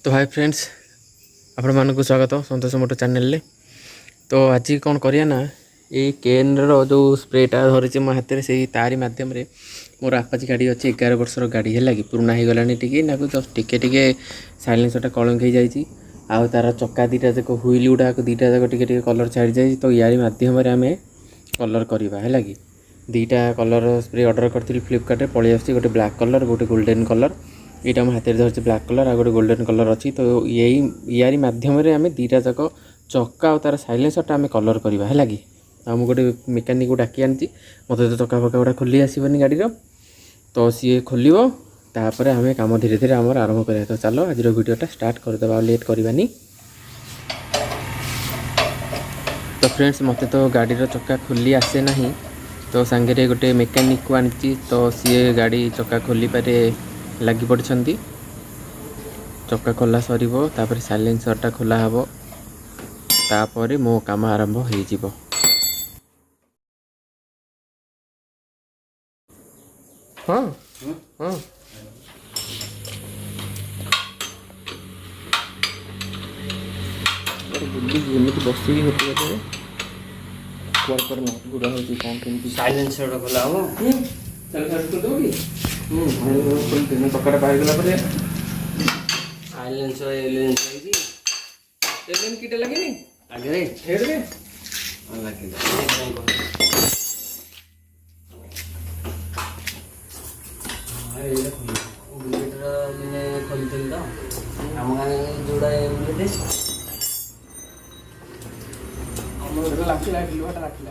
ତ high friends, ଆପଣମାନଙ୍କୁ ସ୍ୱାଗତ ସନ୍ତୋଷ ମୋଟୋ ଚ୍ୟାନେଲରେ। ତ ଆଜି କ'ଣ କରିବା ନା, ଏଇ କେନ୍ର ଯେଉଁ ସ୍ପ୍ରେଟା ଧରିଛି ମୋ ହାତରେ, ସେଇ ତାରି ମାଧ୍ୟମରେ ମୋର ଆପାଚି ଗାଡ଼ି ଅଛି, 11 ବର୍ଷର ଗାଡ଼ି ହେଲା କି ପୁରୁଣା ହେଇଗଲାଣି ଟିକେ ନାକୁ, ଜଷ୍ଟ ଟିକେ ଟିକେ ସାଇଲେନ୍ସରଟା କଳଙ୍କି ହେଇଯାଇଛି ଆଉ ତା'ର ଚକା ଦୁଇଟା ଯାକ, ହୁଇଲ୍ ଗୁଡ଼ାକ ଦୁଇଟା ଯାକ ଟିକେ ଟିକେ କଲର୍ ଛାଡ଼ିଯାଇଛି। ତ ୟାରି ମାଧ୍ୟମରେ ଆମେ କଲର୍ କରିବା ହେଲା କି। ଦୁଇଟା କଲର୍ ସ୍ପ୍ରେ ଅର୍ଡ଼ର କରିଥିଲି ଫ୍ଲିପକାର୍ଟରେ, ପଳେଇ ଆସୁଛି, ଗୋଟେ ବ୍ଲାକ୍ କଲର୍, ଗୋଟେ ଗୋଲ୍ଡେନ୍ କଲର୍। ଏଇଟା ମୋ ହାତରେ ଧରିଛି ବ୍ଲାକ୍ କଲର୍, ଆଉ ଗୋଟେ ଗୋଲ୍ଡେନ୍ କଲର୍ ଅଛି। ତ ଏଇ ୟାରି ମାଧ୍ୟମରେ ଆମେ ଦୁଇଟା ଯାକ ଚକା ଆଉ ତା'ର ସାଇଲେନ୍ସରଟା ଆମେ କଲର୍ କରିବା ହେଲା କି। ଆଉ ମୁଁ ଗୋଟେ ମେକାନିକକୁ ଡାକି ଆଣିଛି, ମୋତେ ତ ଚକା ଫକା ଗୁଡ଼ା ଖୋଲି ଆସିବନି ଗାଡ଼ିର, ତ ସିଏ ଖୋଲିବ, ତାପରେ ଆମେ କାମ ଧୀରେ ଧୀରେ ଆମର ଆରମ୍ଭ କରିବା। ତ ଚାଲ ଆଜିର ଭିଡ଼ିଓଟା ଷ୍ଟାର୍ଟ କରିଦେବା, ଆଉ ଲେଟ୍ କରିବାନି। ତ ଫ୍ରେଣ୍ଡସ୍, ମୋତେ ତ ଗାଡ଼ିର ଚକା ଖୋଲି ଆସେ ନାହିଁ, ତ ସାଙ୍ଗରେ ଗୋଟେ ମେକାନିକକୁ ଆଣିଛି, ତ ସିଏ ଗାଡ଼ି ଚକା ଖୋଲିବାରେ ଲାଗି ପଡ଼ିଛନ୍ତି। ଚକା ଖୋଲା ସରିବ, ତାପରେ ସାଇଲେନ୍ସରଟା ଖୋଲା ହେବ, ତାପରେ ମୋ କାମ ଆରମ୍ଭ ହେଇଯିବ। ହଁ ହଁ, ବୁଲିକି ଏମିତି ବସିକି ଗୋଟେ ଜାଗାରେ କୁଆଡ଼େ କୁଆଡ଼େ not ଗୁଡ଼ା ହେଉଛି କ'ଣ କେମିତି। ସାଇଲେନ୍ସରଟା ଖୋଲା ହବ। ଚାଲ, ସାଇଡ୍ କରିଦେବ କି? ଖୋଲିଦେବେ ଚକାଟା ବାହାରିଗଲା ପରେ। ସାଇଲେନ୍ସର ଏଲେନ୍ ଲାଗିଛି। ଏଲେନ୍ କିଟା ଲାଗିନି। ଆଗରେ। ହେଡ଼ରେ। ଲାଗିଲା। ଏଇଟା ଖୋଲିବ। ବୁଲେଟ୍ର ଦିନେ ଖୋଲିଥିଲି ତ, ଆମ ଗାଁରେ ଯୋଉଟା ବୁଲେଟ୍ ଆମର ଲାଗିଲା, ଲୁହାଟା ଲାଗିଲା।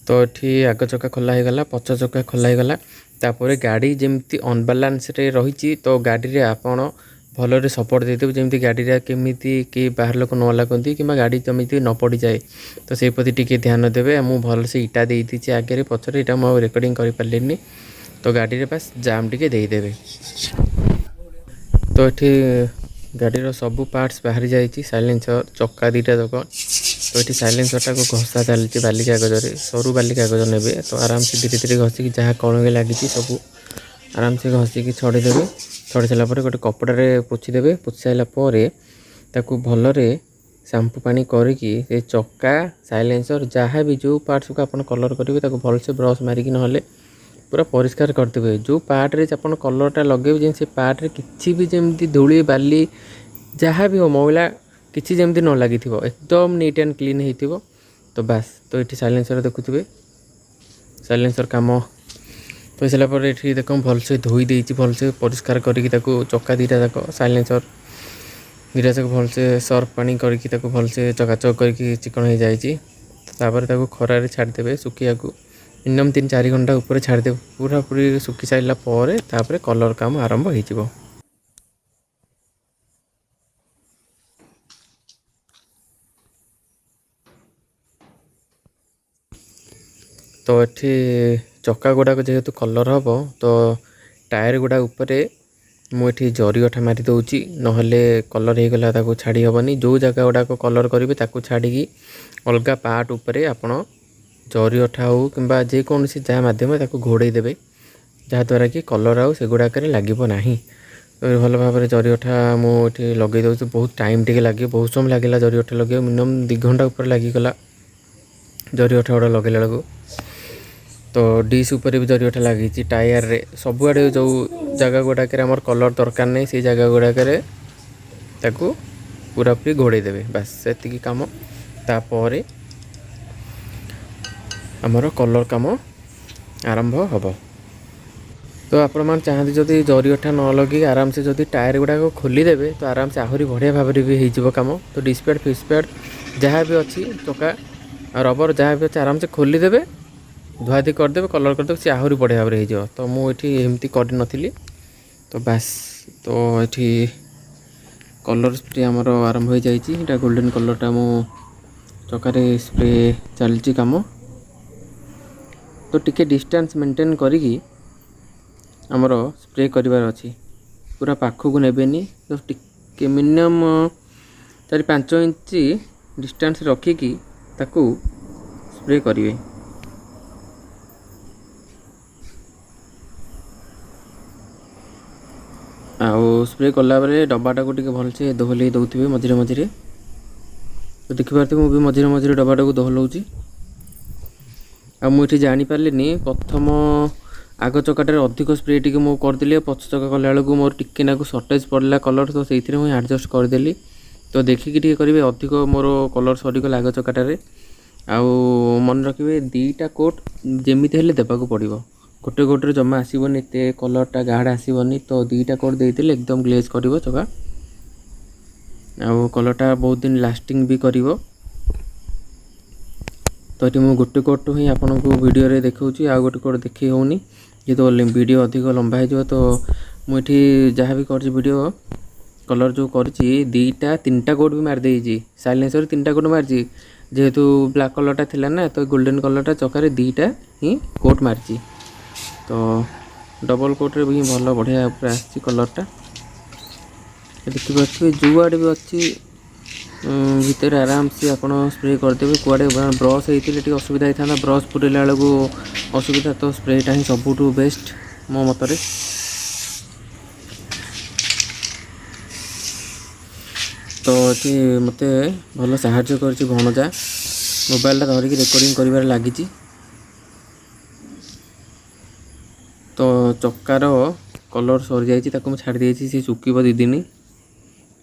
ତ ଏଠି ଆଗ ଚକା ଖୋଲା ହେଇଗଲା, ପଛ ଚକା ଖୋଲା ହେଇଗଲା। ତାପରେ ଗାଡ଼ି ଯେମିତି ଅନବାଲାନ୍ସରେ ରହିଛି, ତ ଗାଡ଼ିରେ ଆପଣ ଭଲରେ ସପୋର୍ଟ ଦେଇଦେବେ, ଯେମିତି ଗାଡ଼ିରେ କେମିତି କେହି ବାହାର ଲୋକ ନ ଲାଗନ୍ତି କିମ୍ବା ଗାଡ଼ି ଯେମିତି ନ ପଡ଼ିଯାଏ, ତ ସେଇ ପ୍ରତି ଟିକେ ଧ୍ୟାନ ଦେବେ। ମୁଁ ଭଲସେ ଇଟା ଦେଇଦେଇଛି ଆଗରେ ପଛରେ, ଏଇଟା ମୁଁ ଆଉ ରେକର୍ଡ଼ିଂ କରିପାରିଲିନି। ତ ଗାଡ଼ିରେ ବାସ୍ ଜାମ୍ ଟିକେ ଦେଇଦେବେ। ତ ଏଠି ଗାଡ଼ିର ସବୁ ପାର୍ଟସ୍ ବାହାରି ଯାଇଛି, ସାଇଲେନ୍ସର, ଚକା ଦୁଇଟା ଯାକ। ତ ଏଠି ସାଇଲେନ୍ସରଟାକୁ ଘଷା ଚାଲିଛି ବାଲି କାଗଜରେ। ସରୁ ବାଲି କାଗଜ ନେବେ, ତ ଆରାମସେ ଧୀରେ ଧୀରେ ଘଷିକି ଯାହା କଳଙ୍କି ଲାଗିଛି ସବୁ ଆରାମସେ ଘଷିକି ଛଡ଼େଇଦେବେ। ଛଡ଼େଇ ସାରିଲା ପରେ ଗୋଟେ କପଡ଼ାରେ ପୋଛିଦେବେ। ପୋଛି ସାରିଲା ପରେ ତାକୁ ଭଲରେ ସାମ୍ପୁ ପାଣି କରିକି ସେ ଚକା, ସାଇଲେନ୍ସର, ଯାହା ବି ଯେଉଁ ପାର୍ଟସକୁ ଆପଣ କଲର୍ କରିବେ, ତାକୁ ଭଲସେ ବ୍ରସ୍ ମାରିକି ନହେଲେ ପୁରା ପରିଷ୍କାର କରିଦେବେ। ଯେଉଁ ପାର୍ଟରେ ଆପଣ କଲର୍ଟା ଲଗେଇବେ, ଯେମିତି ସେ ପାର୍ଟରେ କିଛି ବି ଯେମିତି ଧୂଳି ବାଲି ଯାହା ବି ହଉ, ମଇଳା କିଛି ଯେମିତି ନ ଲାଗିଥିବ, ଏକଦମ ନିଟ୍ ଆଣ୍ଡ କ୍ଲିନ୍ ହେଇଥିବ। ତ ବାସ୍, ତ ଏଠି ସାଇଲେନ୍ସର ଦେଖୁଥିବେ, ସାଇଲେନ୍ସର କାମ କରିସାରିଲା ପରେ ଏଠି ଦେଖ ଭଲସେ ଧୋଇ ଦେଇଛି, ଭଲସେ ପରିଷ୍କାର କରିକି ତାକୁ ଚକା ଦୁଇଟା ଯାକ, ସାଇଲେନ୍ସର ଦୁଇଟା ଯାକ ଭଲସେ ସର୍ଫ ପାଣି କରିକି ତାକୁ ଭଲସେ ଚକାଚକ କରିକି ଚିକଣ ହେଇଯାଇଛି। ତାପରେ ତାକୁ ଖରାରେ ଛାଡ଼ିଦେବେ ଶୁଖିବାକୁ, ମିନିମମ୍ 3-4 ଘଣ୍ଟା ଉପରେ ଛାଡ଼ିଦେବେ। ପୁରାପୁରି ଶୁଖି ସାରିଲା ପରେ ତାପରେ କଲର୍ କାମ ଆରମ୍ଭ ହେଇଯିବ। ତ ଏଠି ଚକା ଗୁଡ଼ାକ ଯେହେତୁ କଲର୍ ହେବ, ତ ଟାୟାର ଗୁଡ଼ା ଉପରେ ମୁଁ ଏଠି ଜରି ଅଠା ମାରି ଦେଉଛି, ନହେଲେ କଲର୍ ହେଇଗଲା ତାକୁ ଛାଡ଼ି ହେବନି। ଯେଉଁ ଜାଗା ଗୁଡ଼ାକ କଲର୍ କରିବେ, ତାକୁ ଛାଡ଼ିକି ଅଲଗା ପାର୍ଟ ଉପରେ ଆପଣ ଜରି ଅଠା ହେଉ କିମ୍ବା ଯେକୌଣସି ଯାହା ମାଧ୍ୟମରେ ତାକୁ ଘୋଡ଼େଇ ଦେବେ, ଯାହାଦ୍ୱାରା କି କଲର୍ ଆଉ ସେଗୁଡ଼ାକରେ ଲାଗିବ ନାହିଁ। ତ ଭଲ ଭାବରେ ଜରି ଅଠା ମୁଁ ଏଠି ଲଗେଇ ଦେଉଛି। ବହୁତ ଟାଇମ୍ ଟିକେ ଲାଗିବ, ବହୁତ ସମୟ ଲାଗିଲା ଜରି ଅଠା ଲଗେଇବାକୁ, ମିନିମମ୍ 2 ଘଣ୍ଟା ଉପରେ ଲାଗିଗଲା ଜରି ଅଠା ଗୁଡ଼ା ଲଗେଇଲା ବେଳକୁ। ତ ଡିସ୍ ଉପରେ ବି ଜରି ଅଠା ଲାଗିଛି, ଟାୟାରରେ, ସବୁଆଡ଼େ ଯେଉଁ ଜାଗା ଗୁଡ଼ାକରେ ଆମର କଲର୍ ଦରକାର ନାହିଁ, ସେଇ ଜାଗା ଗୁଡ଼ାକରେ ତାକୁ ପୁରାପୁରି ଘୋଡ଼େଇ ଦେବେ। ବାସ୍, ସେତିକି କାମ। ତାପରେ ଆମର କଲର୍ କାମ ଆରମ୍ଭ ହେବ। ତ ଆପଣମାନେ ଚାହାନ୍ତି ଯଦି ଜରି ଅଠା ନ ଲଗେଇକି ଆରାମସେ ଯଦି ଟାୟାର ଗୁଡ଼ାକ ଖୋଲିଦେବେ, ତ ଆରାମସେ ଆହୁରି ବଢ଼ିଆ ଭାବରେ ବି ହେଇଯିବ କାମ। ତ ଡିସ୍ପ୍ୟାଡ଼ ଫିସ୍ପ୍ୟାଡ଼ ଯାହା ବି ଅଛି, ଚକା ଆଉ ରବର ଯାହା ବି ଅଛି, ଆରାମସେ ଖୋଲିଦେବେ, ଧୁଆଧୁଇ କରିଦେବେ, କଲର୍ କରିଦେବେ, ସେ ଆହୁରି ବଢ଼ିଆ ଭାବରେ ହେଇଯିବ। ତ ମୁଁ ଏଠି ଏମିତି କରିନଥିଲି। ତ ବାସ୍, ତ ଏଠି କଲର୍ ସ୍ପ୍ରେ ଆମର ଆରମ୍ଭ ହୋଇଯାଇଛି। ଏଇଟା ଗୋଲ୍ଡେନ୍ କଲର୍ଟା ମୁଁ ଚକାରେ ସ୍ପ୍ରେ ଚାଲିଛି କାମ। ତ ଟିକେ ଡିଷ୍ଟାନ୍ସ ମେଣ୍ଟେନ୍ କରିକି ଆମର ସ୍ପ୍ରେ କରିବାର ଅଛି, ପୁରା ପାଖକୁ ନେବେନି। ତ ଟିକେ ମିନିମମ୍ 4-5 ଇଞ୍ଚ ଡିଷ୍ଟାନ୍ସ ରଖିକି ତାକୁ ସ୍ପ୍ରେ କରିବେ। ଆଉ ସ୍ପ୍ରେ କଲାବେଳେ ଡବାଟାକୁ ଟିକେ ଭଲସେ ଦୋହଲେଇ ଦେଉଥିବେ ମଝିରେ ମଝିରେ। ତ ଦେଖିପାରୁଥିବେ ମୁଁ ବି ମଝିରେ ମଝିରେ ଡବାଟାକୁ ଦୋହଲଉଛି। ଆଉ ମୁଁ ଏଠି ଜାଣିପାରିଲିନି, ପ୍ରଥମ ଆଗ ଚକାଟାରେ ଅଧିକ ସ୍ପ୍ରେ ଟିକେ ମୁଁ କରିଦେଲି, ଆଉ ପଛ ଚକା କଲାବେଳକୁ ମୋର ଟିକେ ନାକୁ ସର୍ଟେଜ୍ ପଡ଼ିଲା କଲର୍, ତ ସେଇଥିରେ ମୁଁ ଆଡ଼ଜଷ୍ଟ କରିଦେଲି। ତ ଦେଖିକି ଟିକେ କରିବେ, ଅଧିକ ମୋର କଲର୍ ସରିଗଲା ଆଗ ଚକାଟାରେ। ଆଉ ମନେ ରଖିବେ 2ଟା କୋଟ୍ ଯେମିତି ହେଲେ ଦେବାକୁ ପଡ଼ିବ, ଗୋଟେ କୋଟ୍ରେ ଜମା ଆସିବନି, ଏତେ କଲର୍ଟା ଗାଢ଼ ଆସିବନି। ତ 2ଟା କୋଟ୍ ଦେଇଦେଲେ ଏକଦମ ଗ୍ଲେଜ୍ କରିବ ଚକା, ଆଉ କଲର୍ଟା ବହୁତ ଦିନ ଲାଷ୍ଟିଂ ବି କରିବ। ତ ଏଠି ମୁଁ ଗୋଟେ କୋଟ୍ ହିଁ ଆପଣଙ୍କୁ ଭିଡ଼ିଓରେ ଦେଖାଉଛି, ଆଉ ଗୋଟେ କୋଟ୍ ଦେଖେଇ ହେଉନି ଯେହେତୁ ଭିଡ଼ିଓ ଅଧିକ ଲମ୍ବା ହେଇଯିବ। ତ ମୁଁ ଏଠି ଯାହା ବି କରିଛି ଭିଡ଼ିଓ କଲର୍ ଯେଉଁ କରିଛି 2ଟା 3ଟା କୋଟ୍ ବି ମାରିଦେଇଛି, ସାଇଲେନ୍ସରରେ 3ଟା କୋଟ୍ ମାରିଛି। ଯେହେତୁ ବ୍ଲାକ୍ କଲର୍ଟା ଥିଲା ନା, ତ ଗୋଲ୍ଡେନ୍ କଲର୍ଟା ଚକାରେ 2ଟା ହିଁ କୋଟ୍ ମାରିଛି। ତ ଡବଲ୍ କୋଟ୍ରେ ବି ଭଲ ବଢ଼ିଆ ପୁରା ଆସିଛି କଲର୍ଟା। ଦେଖିପାରୁଥିବେ ଯେଉଁଆଡ଼େ ବି ଅଛି ଭିତରେ ଆରାମସେ ଆପଣ ସ୍ପ୍ରେ କରିଦେବେ। କୁଆଡ଼େ ବ୍ରସ୍ ହେଇଥିଲେ ଟିକେ ଅସୁବିଧା ହେଇଥାନ୍ତା, ବ୍ରସ୍ ପୁରେଇଲା ବେଳକୁ ଅସୁବିଧା। ତ ସ୍ପ୍ରେଟା ହିଁ ସବୁଠୁ ବେଷ୍ଟ ମୋ ମତରେ। ତ ଏଠି ମୋତେ ଭଲ ସାହାଯ୍ୟ କରିଛି ଭଣଜା, ମୋବାଇଲଟା ଧରିକି ରେକର୍ଡ଼ିଂ କରିବାରେ ଲାଗିଛି। ତ ଚକାର କଲର୍ ସରିଯାଇଛି, ତାକୁ ମୁଁ ଛାଡ଼ି ଦେଇଛି, ସେ ଶୁଖିବ 2 ଦିନ।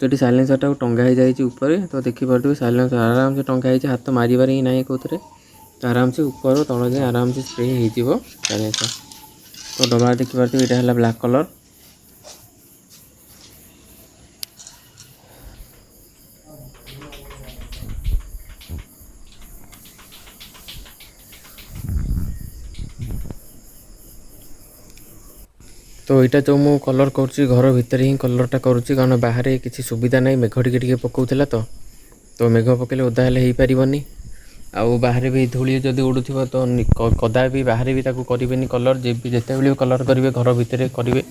ତ ଏଠି ସାଇଲେନ୍ସରଟାକୁ ଟଙ୍ଗା ହେଇଯାଇଛି ଉପରେ, ତ ଦେଖିପାରୁଥିବେ ସାଇଲେନ୍ସର ଆରାମସେ ଟଙ୍ଗା ହେଇଛି, ହାତ ମାରିବାର ହିଁ ନାହିଁ କେଉଁଥିରେ। ତ ଆରାମସେ ଉପର ତଳ ଯାଏଁ ଆରାମସେ ସ୍ପ୍ରେ ହେଇଯିବ ସାଇଲେନ୍ସର। ତ ଡବା ଦେଖିପାରୁଥିବେ ଏଇଟା ହେଲା ବ୍ଲାକ୍ କଲର୍। ତ ଏଇଟା ଯେଉଁ ମୁଁ କଲର୍ କରୁଛି ଘର ଭିତରେ ହିଁ କଲର୍ଟା କରୁଛି, କାରଣ ବାହାରେ କିଛି ସୁବିଧା ନାହିଁ। ମେଘ ଟିକେ ଟିକେ ପକାଉଥିଲା, ତ ମେଘ ପକେଇଲେ ଓଦା ହେଲେ ହେଇପାରିବନି। ଆଉ ବାହାରେ ବି ଧୂଳି ଯଦି ଉଡ଼ୁଥିବ ତ କଦା ବି ବାହାରେ ବି ତାକୁ କରିବେନି କଲର୍। ଯେତେବେଳେ ବି କଲର୍ କରିବେ ଘର ଭିତରେ କରିବେ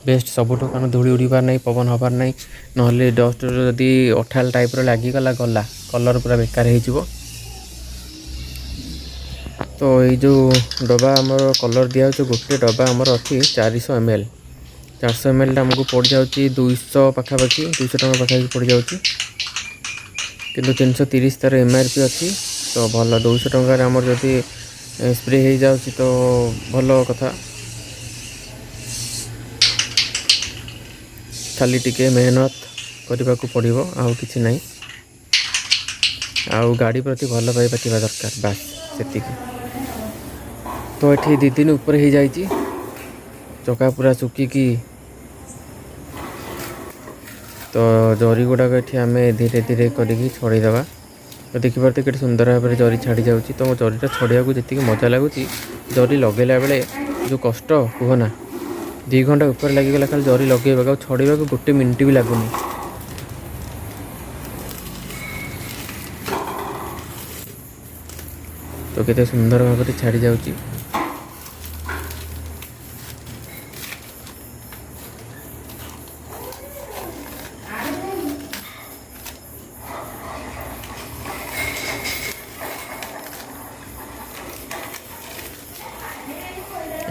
ବେଷ୍ଟ ସବୁଠୁ, କାରଣ ଧୂଳି ଉଡ଼ିବାର ନାହିଁ, ପବନ ହେବାର ନାହିଁ। ନହେଲେ ଡଷ୍ଟ ଯଦି ଅଠାଲ ଟାଇପ୍ର ଲାଗିଗଲା ଗଲା, କଲର୍ ପୁରା ବେକାର ହେଇଯିବ। ତ ଏଇ ଯେଉଁ ଡବା ଆମର କଲର୍ ଦିଆହେଉଛି, ଗୋଟେ ଡବା ଆମର ଅଛି ଚାରିଶହ ଏମ୍ ଏଲ୍। ଚାରିଶହ ଏମ୍ ଏଲ୍ଟା ଆମକୁ ପଡ଼ିଯାଉଛି 200 ପାଖାପାଖି, 200 ଟଙ୍କା ପାଖାପାଖି ପଡ଼ିଯାଉଛି। କିନ୍ତୁ 330 ତା'ର ଏମ୍ ଆର୍ ପି ଅଛି। ତ ଭଲ 200 ଟଙ୍କାରେ ଆମର ଯଦି ସ୍ପ୍ରେ ହେଇଯାଉଛି ତ ଭଲ କଥା। ଖାଲି ଟିକେ ମେହନତ କରିବାକୁ ପଡ଼ିବ, ଆଉ କିଛି ନାହିଁ। ଆଉ ଗାଡ଼ି ପ୍ରତି ଭଲ ପାଇବା ଥିବା ଦରକାର, ବାସ୍ ସେତିକି। ତ ଏଠି 2 ଦିନ ଉପରେ ହେଇଯାଇଛି, ଚକା ପୁରା ଶୁଖିକି। ତ ଜରି ଗୁଡ଼ାକ ଏଠି ଆମେ ଧୀରେ ଧୀରେ କରିକି ଛଡ଼େଇଦେବା। ତ ଦେଖିପାରୁଥିବେ କେତେ ସୁନ୍ଦର ଭାବରେ ଜରି ଛାଡ଼ି ଯାଉଛି। ତ ମୋ ଜରିଟା ଛଡ଼େଇବାକୁ ଯେତିକି ମଜା ଲାଗୁଛି, ଜରି ଲଗେଇଲା ବେଳେ ଯେଉଁ କଷ୍ଟ କୁହନା, 2 ଘଣ୍ଟା ଉପରେ ଲାଗିଗଲା ଖାଲି ଜରି ଲଗେଇବାକୁ, ଆଉ ଛଡ଼େଇବାକୁ ଗୋଟେ ମିନିଟ୍ ବି ଲାଗୁନି। ତ କେତେ ସୁନ୍ଦର ଭାବରେ ଛାଡ଼ି ଯାଉଛି।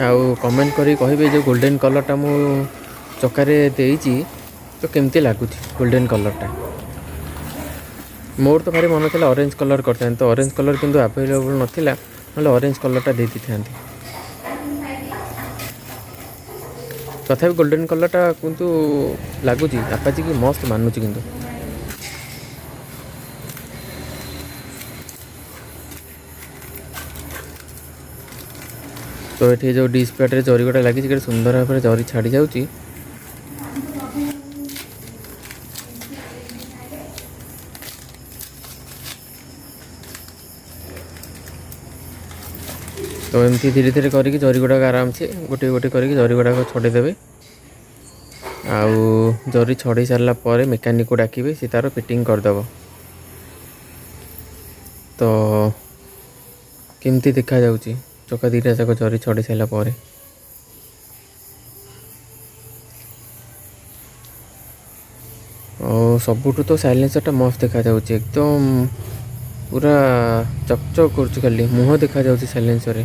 ଆଉ କମେଣ୍ଟ କରିକି କହିବେ ଯେଉଁ ଗୋଲ୍ଡେନ୍ କଲର୍ଟା ମୁଁ ଚକାରେ ଦେଇଛି ତ କେମିତି ଲାଗୁଛି ଗୋଲ୍ଡେନ୍ କଲର୍ଟା। ମୋର ତ ଭାରି ମନ ଥିଲା ଅରେଞ୍ଜ କଲର୍ କରିଥାନ୍ତି, ତ ଅରେଞ୍ଜ କଲର୍ କିନ୍ତୁ ଆଭେଲେବୁଲ୍ ନଥିଲା, ନହେଲେ ଅରେଞ୍ଜ କଲର୍ଟା ଦେଇ ଦେଇଥାନ୍ତି। ତଥାପି ଗୋଲ୍ଡେନ୍ କଲର୍ଟା କିନ୍ତୁ ଲାଗୁଛି ଆପାଚିକି ମସ୍ତ ମାନୁଛି କିନ୍ତୁ। ତ ଏଠି ଯେଉଁ ଡିସ୍ ପ୍ୟାଡ଼୍ରେ ଜରି ଗୋଟା ଲାଗିଛି, କେତେ ସୁନ୍ଦର ଭାବରେ ଜରି ଛାଡ଼ି ଯାଉଛି। ତ ଏମିତି ଧୀରେ ଧୀରେ କରିକି ଜରି ଗୁଡ଼ାକ ଆରାମସେ ଗୋଟିଏ ଗୋଟିଏ କରିକି ଜରି ଗୁଡ଼ାକ ଛଡ଼େଇ ଦେବେ। ଆଉ ଜରି ଛଡ଼େଇ ସାରିଲା ପରେ ମେକାନିକକୁ ଡାକିବେ, ସେ ତା'ର ଫିଟିଂ କରିଦେବ। ତ କେମିତି ଦେଖାଯାଉଛି ଚକା ଦୁଇଟା ଯାକ ଜରି ଛଡ଼େଇ ସାରିଲା ପରେ। ଆଉ ସବୁଠୁ ତ ସାଇଲେନ୍ସରଟା ମସ୍ତ ଦେଖାଯାଉଛି, ଏକଦମ ପୁରା ଚକଚକ କରୁଛି, ଖାଲି ମୁହଁ ଦେଖାଯାଉଛି ସାଇଲେନ୍ସରରେ।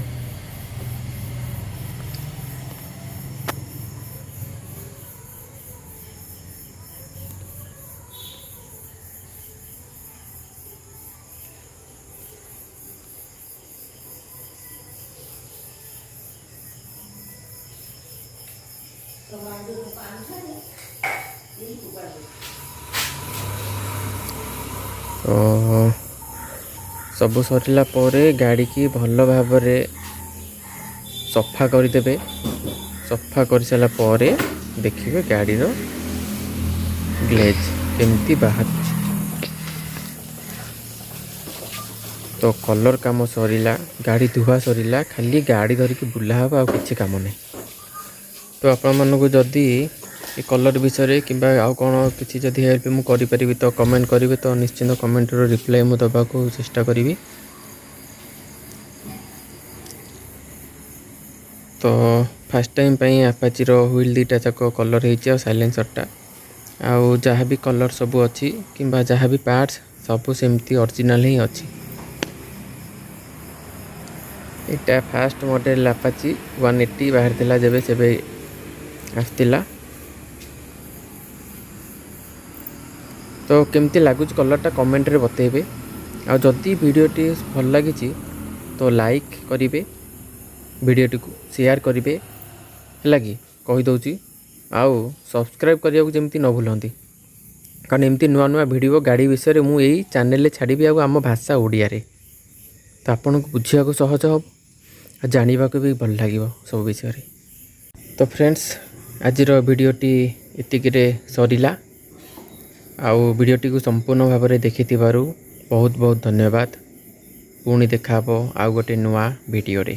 ତ ସବୁ ସରିଲା ପରେ ଗାଡ଼ିକି ଭଲ ଭାବରେ ସଫା କରିଦେବେ। ସଫା କରିସାରିଲା ପରେ ଦେଖିବେ ଗାଡ଼ିର ଗ୍ଲେଜ୍ କେମିତି ବାହାରୁଛି। ତ କଲର୍ କାମ ସରିଲା, ଗାଡ଼ି ଧୁଆ ସରିଲା, ଖାଲି ଗାଡ଼ି ଧରିକି ବୁଲା ହେବ, ଆଉ କିଛି କାମ ନାହିଁ। ତ ଆପଣମାନଙ୍କୁ ଯଦି ଏ କଲର୍ ବିଷୟରେ କିମ୍ବା ଆଉ କ'ଣ କିଛି ଯଦି ହେଲ୍ପ ମୁଁ କରିପାରିବି ତ କମେଣ୍ଟ କରିବେ, ତ ନିଶ୍ଚିନ୍ତ କମେଣ୍ଟର ରିପ୍ଲାଏ ମୁଁ ଦେବାକୁ ଚେଷ୍ଟା କରିବି। ତ ଫାର୍ଷ୍ଟ ଟାଇମ୍ ପାଇଁ ଆପାଚିର ହ୍ୱିଲ୍ ଦୁଇଟା ଯାକ କଲର୍ ହେଇଛି, ଆଉ ସାଇଲେନ୍ସରଟା, ଆଉ ଯାହା ବି କଲର୍ ସବୁ ଅଛି କିମ୍ବା ଯାହା ବି ପାର୍ଟସ୍ ସବୁ ସେମିତି ଅରିଜିନାଲ୍ ହିଁ ଅଛି। ଏଇଟା ଫାର୍ଷ୍ଟ ମଡ଼େଲ୍ ଆପାଚି 180 ବାହାରିଥିଲା ଯେବେ, ସେବେ ଆସିଥିଲା। ତ କେମିତି ଲାଗୁଛି କଲର୍ଟା କମେଣ୍ଟରେ ବତେଇବେ। ଆଉ ଯଦି ଭିଡ଼ିଓଟି ଭଲ ଲାଗିଛି ତ ଲାଇକ୍ କରିବେ, ଭିଡ଼ିଓଟିକୁ ସେୟାର କରିବେ, ହେଲା କି କହିଦେଉଛି। ଆଉ ସବସ୍କ୍ରାଇବ୍ କରିବାକୁ ଯେମିତି ନ ଭୁଲନ୍ତି, କାରଣ ଏମିତି ନୂଆ ନୂଆ ଭିଡ଼ିଓ ଗାଡ଼ି ବିଷୟରେ ମୁଁ ଏଇ ଚ୍ୟାନେଲରେ ଛାଡ଼ିବି, ଆଉ ଆମ ଭାଷା ଓଡ଼ିଆରେ, ତ ଆପଣଙ୍କୁ ବୁଝିବାକୁ ସହଜ ହେବ ଆଉ ଜାଣିବାକୁ ବି ଭଲ ଲାଗିବ ସବୁ ବିଷୟରେ। ତ ଫ୍ରେଣ୍ଡସ୍, ଆଜିର ଭିଡ଼ିଓଟି ଏତିକିରେ ସରିଲା। ଆଉ ଭିଡ଼ିଓଟିକୁ ସମ୍ପୂର୍ଣ୍ଣ ଭାବରେ ଦେଖିଥିବାରୁ ବହୁତ ବହୁତ ଧନ୍ୟବାଦ। ପୁଣି ଦେଖା ହେବ ଆଉ ଗୋଟେ ନୂଆ ଭିଡ଼ିଓରେ।